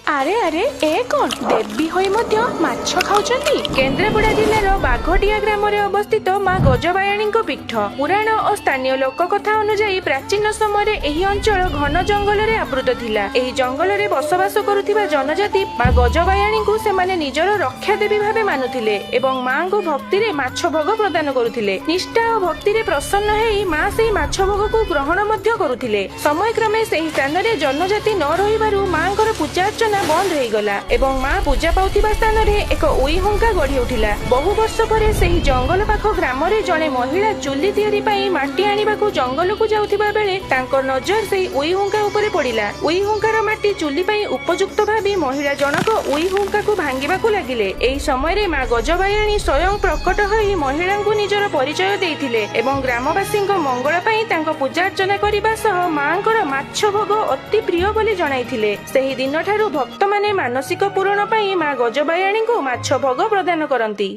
ଆରେ ଆରେ, ଏ କଣ? ଦେବୀ ହୋଇ ମଧ୍ୟ ମାଛ ଖାଉଛନ୍ତି? କେନ୍ଦ୍ରାପଡ଼ା ଜିଲ୍ଲାର ବାଘଟିଆ ଗ୍ରାମରେ ଅବସ୍ଥିତ ମା ଗଜବାୟାଣୀଙ୍କ ପୀଠ। ପୁରାଣ ଓ ସ୍ଥାନୀୟ ଲୋକକଥା ଅନୁଯାୟୀ ପ୍ରାଚୀନ ସମୟରେ ଏହି ଅଞ୍ଚଳ ଘନ ଜଙ୍ଗଲରେ ଆବୃତ ଥିଲା। ଏହି ଜଙ୍ଗଲରେ ବସବାସ କରୁଥିବା ଜନଜାତି ମା ଗଜବାୟାଣୀଙ୍କୁ ସେମାନେ ନିଜର ରକ୍ଷା ଦେବୀ ଭାବେ ମାନୁଥିଲେ ଏବଂ ମାଙ୍କୁ ଭକ୍ତିରେ ମାଛ ଭୋଗ ପ୍ରଦାନ କରୁଥିଲେ। ନିଷ୍ଠା ଓ ଭକ୍ତିରେ ପ୍ରସନ୍ନ ହେଇ ମା ସେହି ମାଛ ଭୋଗକୁ ଗ୍ରହଣ ମଧ୍ୟ କରୁଥିଲେ। ସମୟକ୍ରମେ ସେହି ସ୍ଥାନରେ ଜନଜାତି ନ ରହିବାରୁ ମାଙ୍କର ପୂଜା ଅର୍ଚ୍ଚନା ବନ୍ଦ ହେଇଗଲା ଏବଂ ମା ପୂଜା ପାଉଥିବା ସ୍ଥାନରେ ଏକ ଉଇ ହୁଙ୍କା ଗଢି ଉଠିଲା। ବହୁ ବର୍ଷ ପରେ ସେହି ଜଙ୍ଗଲ ପାଖ ଗ୍ରାମରେ ଜଣେ ମହିଳା ଚୁଲି ତିଆରି ପାଇଁ ମାଟି ଆଣିବାକୁ ଜଙ୍ଗଲକୁ ଯାଉଥିବା ବେଳେ ତାଙ୍କ ନଜର ସେହି ଉଇ ହୁଙ୍କା ଉପରେ ପଡ଼ିଲା। ଉଇ ହୁଙ୍କାର ମାଟି ଚୁଲି ପାଇଁ ଉପଯୁକ୍ତ ଭାବି ମହିଳା ଜଣକ ଉଇ ହୁଙ୍କାକୁ ଭାଙ୍ଗିବାକୁ ଲାଗିଲେ। ଏହି ସମୟରେ ମା ଗଜବାୟାଣୀ ସ୍ୱୟଂ ପ୍ରକଟ ହୋଇ ମହିଳାଙ୍କୁ ନିଜର ପରିଚୟ ଦେଇଥିଲେ ଏବଂ ଗ୍ରାମବାସୀଙ୍କ ମଙ୍ଗଳ ପାଇଁ ତାଙ୍କ ପୂଜା ଅର୍ଚ୍ଚନା କରିବା ସହ ମାଙ୍କର ମାଛ ଭୋଗ ଅତି ପ୍ରିୟ ବୋଲି ଜଣାଇଥିଲେ। ସେହି ଦିନଠାରୁ ଭକ୍ତମାନେ ମାନସିକ ପୂରଣ ପାଇଁ ମା ଗଜବାୟାଣୀଙ୍କୁ ମାଛ ଭୋଗ ପ୍ରଦାନ କରନ୍ତି।